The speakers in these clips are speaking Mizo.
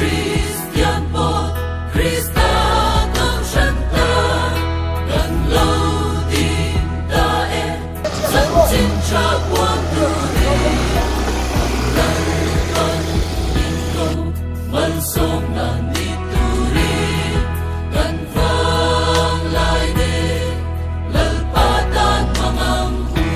Kristian pawh Krista Kohhran ta kan lo ding ta e. Chanchin tha puan turin Lalpan min ko malsawmna ni turin kan vang lai ne Lalpa tan hmang ang u.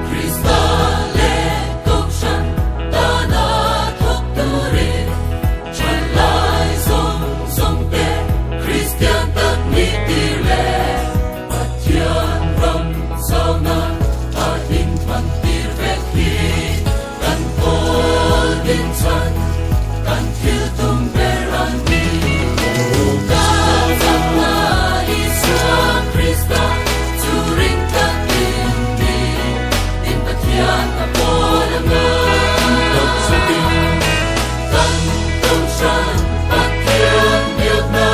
Krista leh Kohhran tana thawk turin Thalai zawng zawng te Kristian tak ni tir leh Pathian ram zauna a inhman tir vek hi kan pawl din chhan kan thil tum ber a ni. Kan chakna Isua Krista chu ring takin ni tin Pathian a pawl a ngai. Kan Kohhran Pathian biakna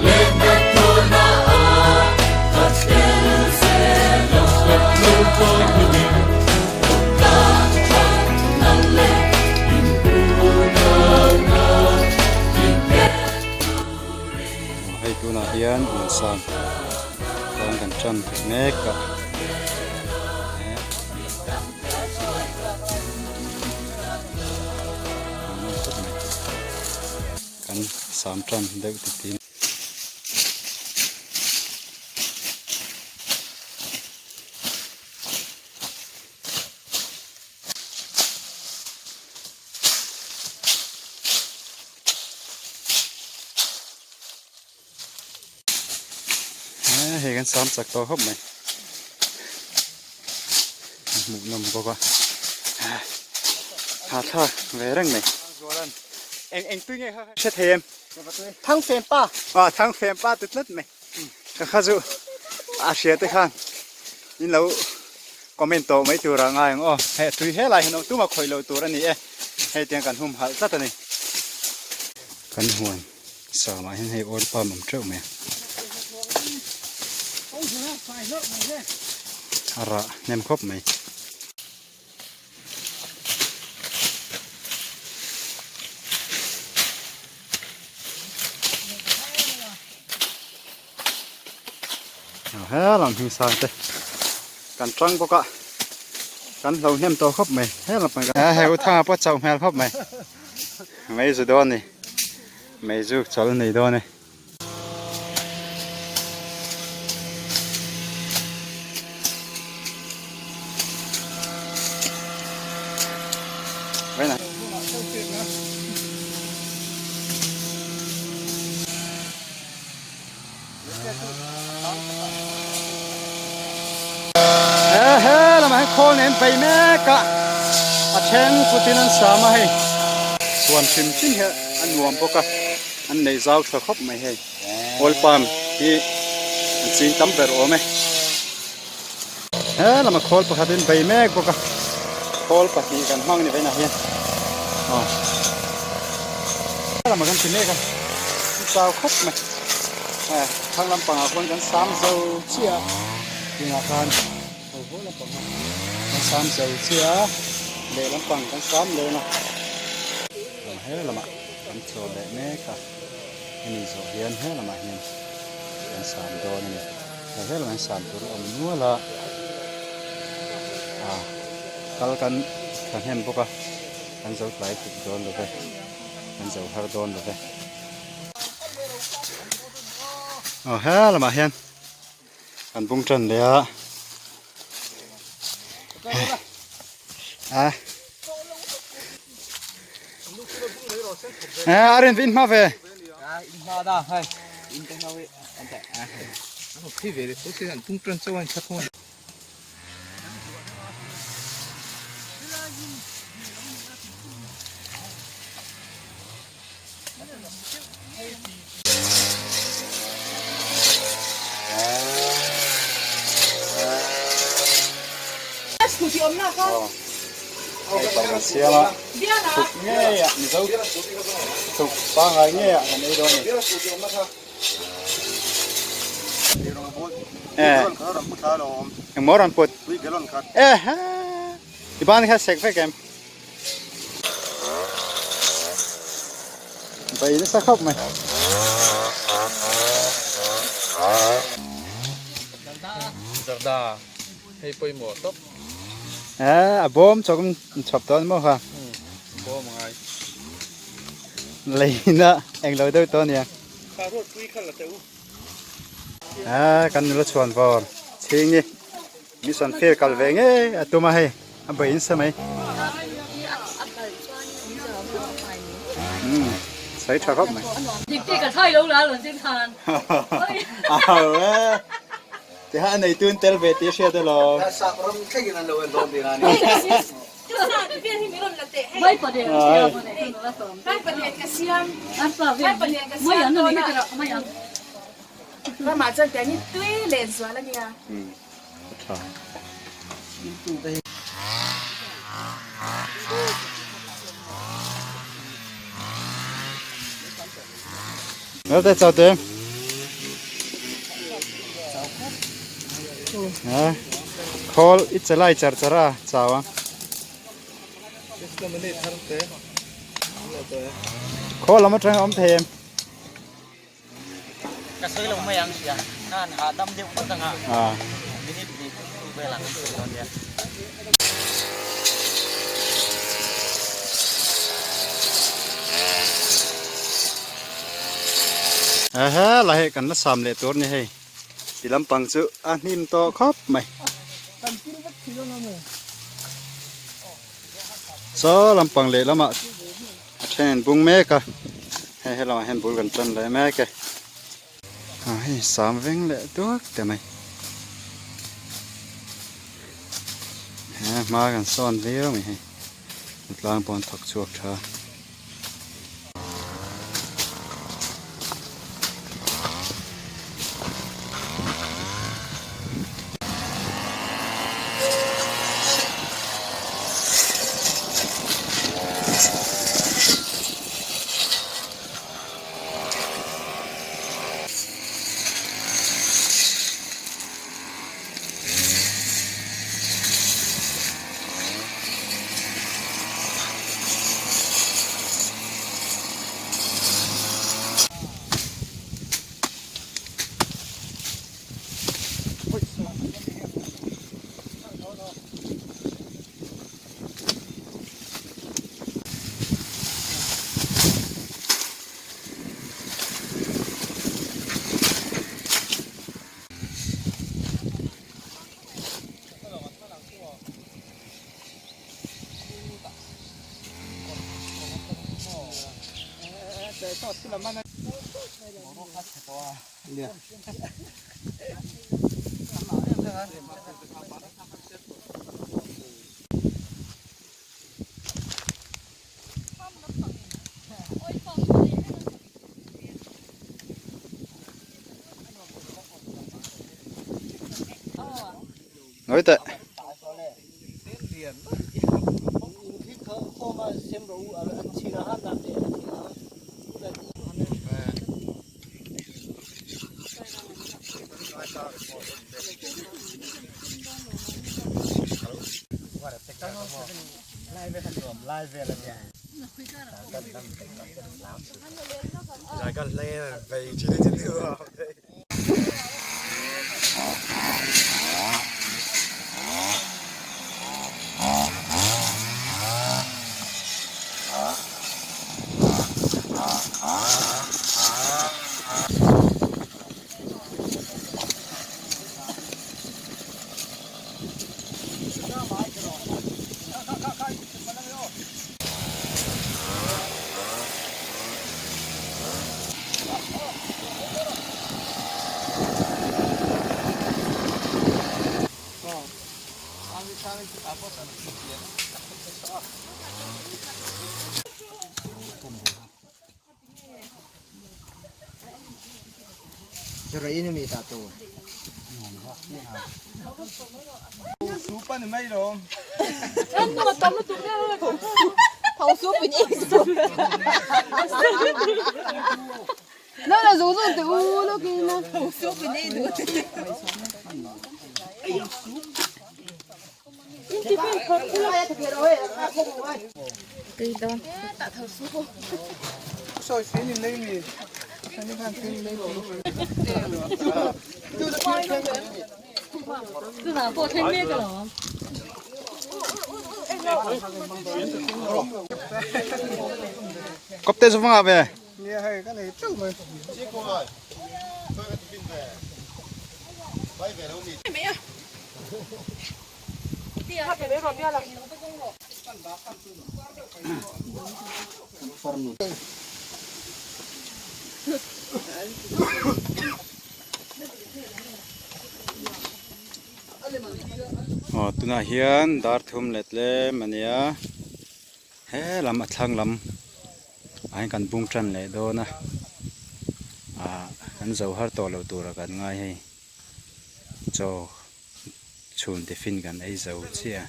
leh hnathawhna ah ka tel zel a. Hei tunah hian Unsam chuan kan tan mek a. Kan sam tan deuh titi. Hei kan sam chak tawh khawp mai hmuh nawm bawk a ha thlak ve reng mai eng eng tui nge kha hre thei em Thangfem pa ah Thangfem pa ti tlat mai ka kha chu a hria te khan in lo comment tawh mai tur ah ngai ang aw hei a tui helai hian awm tumah khawih loh tur a ni e hei tiang kan hum halh tlat a ni. Kan huan samah hian hei oil palm awm teuh mai a a rah hnem khawp mai. He lam hming sang te kan tang bawk a kan hlo hnem tawh khawp mai he lam pang he he u thanga pawh chauh hmel khawp mai mei zu dawn a ni mei zu chawl nei dawn e. He lamah hian khawl nen bei mek a a then kutin an sam a hei huan hrim hrim hi a nuam bawk a an neih zau tha khawp mai hei oil palm hi an ching tam ber awm e he lamah khawl pakhatin bei mek bawk a khawl pahnih kan hmang ni vawiinah hian aw he lamah kan ti mek a an chau khawp mai eh thlang lampangah khuan kan sam zo chiah a tunah khan ho haw lampang a kan sam zo chiah a leh lampang kan sam leh ang a aw he lamah kan chaw leh mek a hemi zawh hian he lamah hian kan sam dawn a ni. He lamah hian sam tur a awm nual a ah kal kan thahnem bawk a kan zo tlai tuk dawn lo ve kan zo har dawn lo ve aw he lamah hian kan bung tan leh a a a rin vin hma ve Hei bar kan siam a, thuk ngei ah Mizo thuk pangngai ngei ah kan ei dawn a ni. Engmaw rawn put? Ehe! I ban kha sek vek em? Bai nasa khawp mai. Zarda hei pawimawh tawp. Eh, a bawm chawk in chhawp dawn maw kha? Bawm angai. Leina englo deuh tawh ania. Kha ruat pui kha la teh u. Eh, kan nula chhuan vawr chhing i. Mission field kal ve ngei a tum a hei a bei nasa mai. Umm sawi tha khawp mai. Au e tiha a neitu in tel ve tih a hriat alawm. A tha. Naute chau te. Ha. Khawl i chelai char char a chau a. Khawl lam atang a awm thei em? Ka sawi lo mai ang sia, khan hahdam deuh phawt ang a, minute hnih thum hnu velah kan sawi dawn nia. Ehe la hei kan la sam leh tur ni hei ti lampang chu a hnim tawh khawp mai. Chaw lampang leh lamah A then an bung mek a, hei helamah hian bul kan tan leh mek e. Ah hei sam veng leh duak te mai. He hma kan sawn viau mai hei. Tlang pawh an thawk chhuak tha. Nói tệ. Kawp te chu va ngah ve. Aw tunah hian dar thum let lem a nia he lam a thlang lam ah hian kan bung tan leh dawn a ah kan zo har tawh lo tur a kan ngai hei chaw chhun tiffin kan ei zo chiah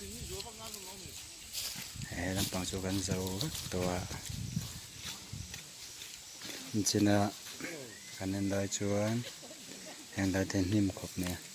a he lampang chu kan zo vek tawh a enchina kan en lai chuan heng lai te hnim khawp mai a.